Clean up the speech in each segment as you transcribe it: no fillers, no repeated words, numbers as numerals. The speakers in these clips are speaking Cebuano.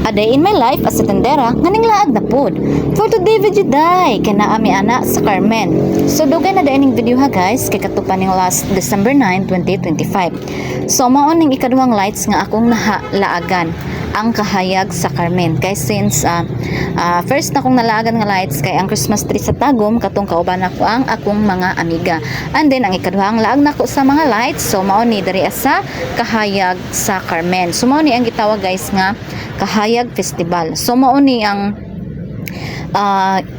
A day in my life as a tendera nga ninglaag na pod. For today video day, kay naa mi ana sa Carmen. So dugay na day ning video ha, guys, kay kato pa ning last December 9, 2025. So mao ning ikaduhang lights nga akong nahalaagan, ang Kahayag sa Carmen. Kay since first na akong nalaagan nga lights kay ang Christmas tree sa Tagum, katong kauban ako ang akong mga amiga. And then ang ikaduhang laag nako sa mga lights, so mao ni diri sa Kahayag sa Carmen. So mao ni ang gitawag, guys, nga Kahayag Festival. So mao ni ang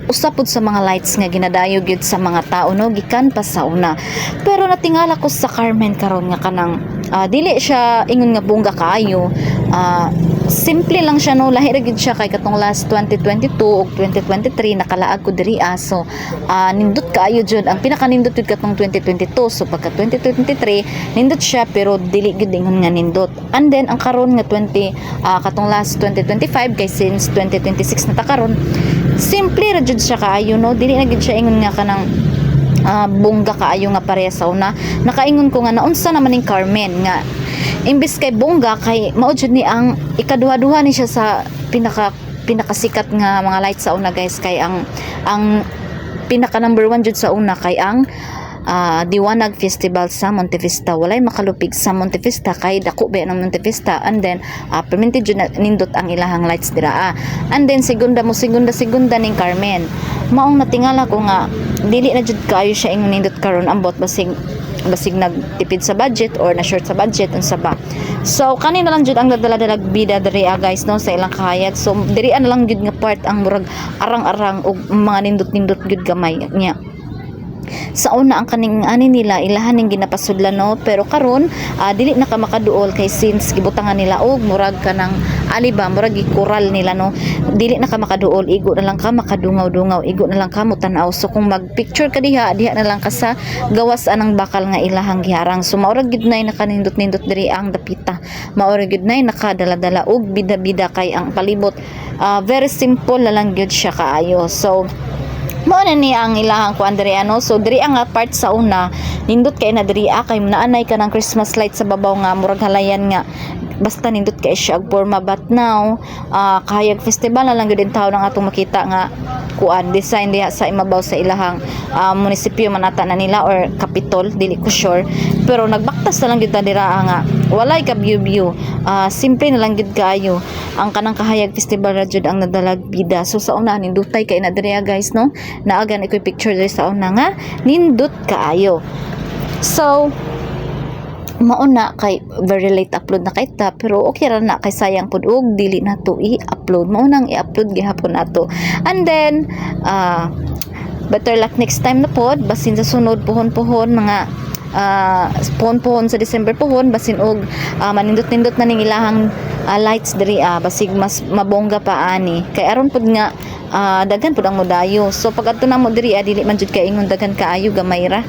usa pud sa mga lights nga ginadayo gyud sa mga tao, no, gikan pa sa una. Pero natingala ko sa Carmen karon nga kanang dili siya ingon nga bongga kaayo. Simple lang siya, no, lahi ra gyud siya kay katong last 2022 ug 2023 nakalaag ko diri ah. So nindot kaayo jud. Ang pinakanindot jud katong 2022. So pagka 2023, nindot siya pero dili gyud ingon nga nindot. And then ang karon nga 20 katong last 2025, kay since 2026 na ta karon, simple ra jud siya kaayo, no, dili na gyud siya ingon nga kanang bongga kaayo nga pareha sa una. Nakaingon ko nga naunsa naman ning Carmen nga imbis kay bongga, kay mao jud ni ang ikaduha-duha ni siya sa pinakasikat nga mga lights sa una, guys, kay ang pinaka number one jud sa una kay ang Diwanag Festival sa Montevista. Walay makalupig sa Montevista kay dako ba ng Montevista, and then permanente jud na nindot ang ilahang lights dira ah. And then segunda mo segunda segunda ning Carmen. Maong natingala ko nga dili na jud kaayo siya ingon nindot karon, ambot basig nagtipid sa budget or na short sa budget, unsa ba. So kani na lang jud ang dadala-dalag bida diri ah, guys, no, sa ilang kahayag. So diri na lang jud nga part ang murag arang-arang og mga nindot-nindot jud gamay niya. Sa una, ang kaning ani nila, ilahan ning ginapasudlan, no, pero karon dili na ka makaduol kay since gibutangan nila og murag kanang ali ba, murag gikural nila, no, dili na ka makaduol, igo na lang ka makadungaw-dungaw, igo na lang ka motanaw. So kung mag-picture ka diha, diha na lang ka sa gawas anang bakal nga ilahang giharang. So mao ra gyud nay nakanindot-nindot diri ang dapita, mao ra gyud nay nakadala-dala og bida-bida kay ang palibot very simple na lang gyud siya kaayo. So mao na ni ang ilahang kuan diri ano. So diri ang nga part sa una, nindot kay na diri ah, kay naanay ka ng Christmas light sa babaw nga murag halayan nga basta nindot kay siya og porma. But now Kahayag Festival na lang gyud tawo nang atong makita nga kuan design diha sa imabaw sa ilahang munisipyo man ata na nila or capitol, dili ko sure, pero nagbaktas na lang gyud ta dira ah, nga walay ka view view. Simple na lang gyud kaayo. Ang kanang Kahayag Festival ra jud ang nadalag bida. So sa una, nindutay kay na diri ah, guys, no, naagan ikoy picture diri sa una nga nindot kaayo. So mauna kay very late upload na kay ta, pero okay ra na kay sayang pud og dili na to i-upload. Mao nang i-upload gihapon nato. And then better luck next time na pod. Basin sa sunod, puhon-puhon, mga puhon-puhon sa December puhon, basin og manindot-nindot na ning ilahang lights diri ah, basig mas mabongga pa ani kay aron pod nga daghan pod ang modayo. So pag adto na mo diri ah, dili man jud kay ingon daghan kaayo, gamay ra.